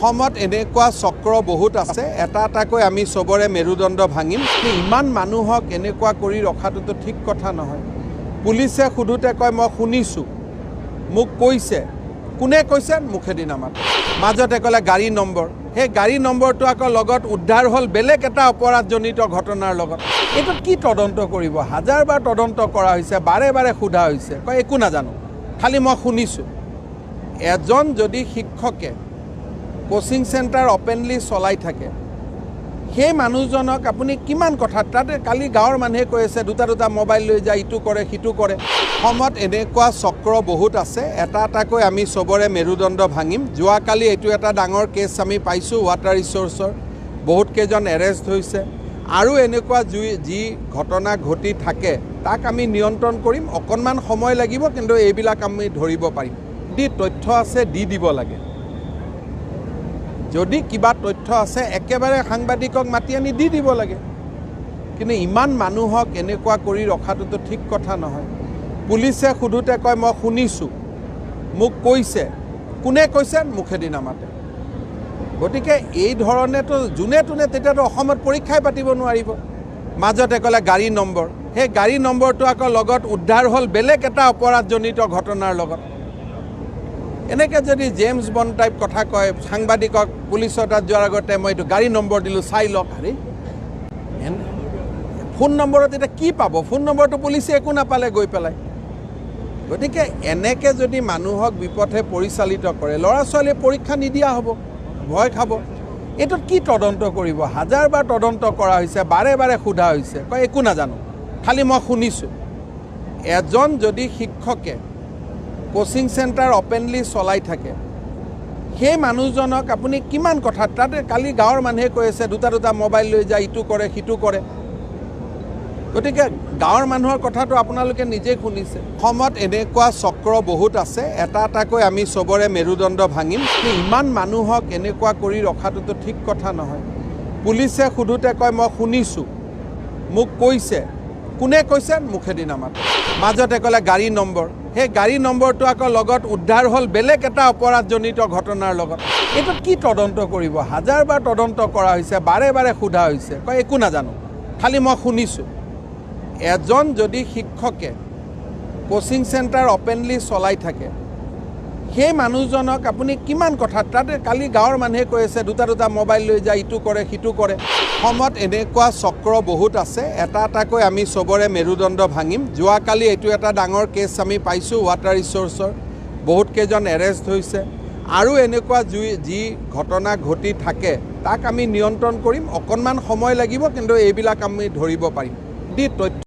অসমত এনেকুৱা চক্ৰ বহুত আছে, এটা এটাকৈ আমি চবৰে মেৰুদণ্ড ভাঙিম। ইমান মানুহক এনেকুৱা কৰি ৰখাটোতো ঠিক কথা নহয়। পুলিচে সোধোতে কয় মই শুনিছোঁ, মোক কৈছে, কোনে কৈছে মুখেদি নামাতে। মাজতে ক'লে গাড়ী নম্বৰ, সেই গাড়ী নম্বৰটো আকৌ লগত উদ্ধাৰ হ'ল বেলেগ এটা অপৰাধজনিত ঘটনাৰ লগত। এইটোত কি তদন্ত কৰিব? হাজাৰবাৰ তদন্ত কৰা হৈছে, বাৰে বাৰে সোধা হৈছে, কয় একো নাজানো, খালি মই শুনিছোঁ। এজন যদি শিক্ষকে কোচিং চেণ্টাৰ অপেনলি চলাই থাকে, সেই মানুহজনক আপুনি কিমান কথা, তাতে কালি গাঁৱৰ মানুহে কৈ আছে দুটা দুটা মোবাইল লৈ যায়, ইটো কৰে সিটো কৰে। অসমত এনেকুৱা চক্ৰ বহুত আছে, এটা এটাকৈ আমি চবৰে মেৰুদণ্ড ভাঙিম। যোৱাকালি এইটো এটা ডাঙৰ কেছ আমি পাইছোঁ, ৱাটাৰ ৰিচ'ৰ্চৰ বহুত কেইজন এৰেষ্ট হৈছে। আৰু এনেকুৱা যি ঘটনা ঘটি থাকে তাক আমি নিয়ন্ত্ৰণ কৰিম। অকণমান সময় লাগিব, কিন্তু এইবিলাক আমি ধৰিব পাৰিম। যদি তথ্য আছে দি দিব লাগে, যদি কিবা তথ্য আছে একেবাৰে সাংবাদিকক মাতি আনি দি দিব লাগে। কিন্তু ইমান মানুহক এনেকুৱা কৰি ৰখাটোতো ঠিক কথা নহয়। পুলিচে সোধোতে কয় মই শুনিছোঁ, মোক কৈছে, কোনে কৈছে মুখেদি নামাতে। গতিকে এই ধৰণেতো যোনে তোনে তেতিয়াতো অসমত পৰীক্ষাই পাতিব নোৱাৰিব। মাজতে ক'লে গাড়ী নম্বৰ, সেই গাড়ী নম্বৰটো আকৌ লগত উদ্ধাৰ হ'ল বেলেগ এটা অপৰাধজনিত ঘটনাৰ লগত। এনেকৈ যদি জেমছ বণ্ড টাইপ কথা কয়, সাংবাদিকক পুলিচৰ তাত যোৱাৰ আগতে মই এইটো গাড়ী নম্বৰ দিলোঁ চাই লওক, আৰে ফোন নম্বৰত এতিয়া কি পাব? ফোন নম্বৰটো পুলিচে একো নাপালে গৈ পেলাই। গতিকে এনেকৈ যদি মানুহক বিপথে পৰিচালিত কৰে, ল'ৰা ছোৱালীয়ে পৰীক্ষা নিদিয়া হ'ব, ভয় খাব। এইটোত কি তদন্ত কৰিব? হাজাৰবাৰ তদন্ত কৰা হৈছে, বাৰে বাৰে সোধা হৈছে, কয় একো নাজানো, খালি মই শুনিছোঁ। এজন যদি শিক্ষকে কোচিং চেণ্টাৰ অপেনলি চলাই থাকে, সেই মানুহজনক আপুনি কিমান কথা, তাতে কালি গাঁৱৰ মানুহে কৈ আছে দুটা দুটা মোবাইল লৈ যায়, ইটো কৰে সিটো কৰে। গতিকে গাঁৱৰ মানুহৰ কথাটো আপোনালোকে নিজেই শুনিছে। অসমত এনেকুৱা চক্ৰ বহুত আছে, এটা এটাকৈ আমি চবৰে মেৰুদণ্ড ভাঙিম। ইমান মানুহক এনেকুৱা কৰি ৰখাটোতো ঠিক কথা নহয়। পুলিচে সোধোতে কয় মই শুনিছোঁ, মোক কৈছে, কোনে কৈছে মুখেদি নামাতে। মাজতে ক'লে গাড়ী নম্বৰ, সেই গাড়ী নম্বৰটো আকৌ লগত উদ্ধাৰ হ'ল বেলেগ এটা অপৰাধজনিত ঘটনাৰ লগত। এইটোত কি তদন্ত কৰিব? হাজাৰবাৰ তদন্ত কৰা হৈছে, বাৰে বাৰে সোধা হৈছে, কয় একো নাজানো, খালি মই শুনিছোঁ। এজন যদি শিক্ষকে কোচিং চেণ্টাৰ অপেনলি চলাই থাকে, সেই মানুহজনক আপুনি কিমান কথা, তাতে কালি গাঁৱৰ মানুহে কৈ আছে দুটা দুটা মোবাইল লৈ যায়, ইটো কৰে সিটো কৰে। অসমত এনেকুৱা চক্ৰ বহুত আছে, এটা এটাকৈ আমি চবৰে মেৰুদণ্ড ভাঙিম। যোৱাকালি এইটো এটা ডাঙৰ কেছ আমি পাইছোঁ, ৱাটাৰ ৰিচ'ৰ্চৰ বহুত কেইজন এৰেষ্ট হৈছে। আৰু এনেকুৱা যি ঘটনা ঘটি থাকে তাক আমি নিয়ন্ত্ৰণ কৰিম। অকণমান সময় লাগিব, কিন্তু এইবিলাক আমি ধৰিব পাৰিম। যদি তথ্য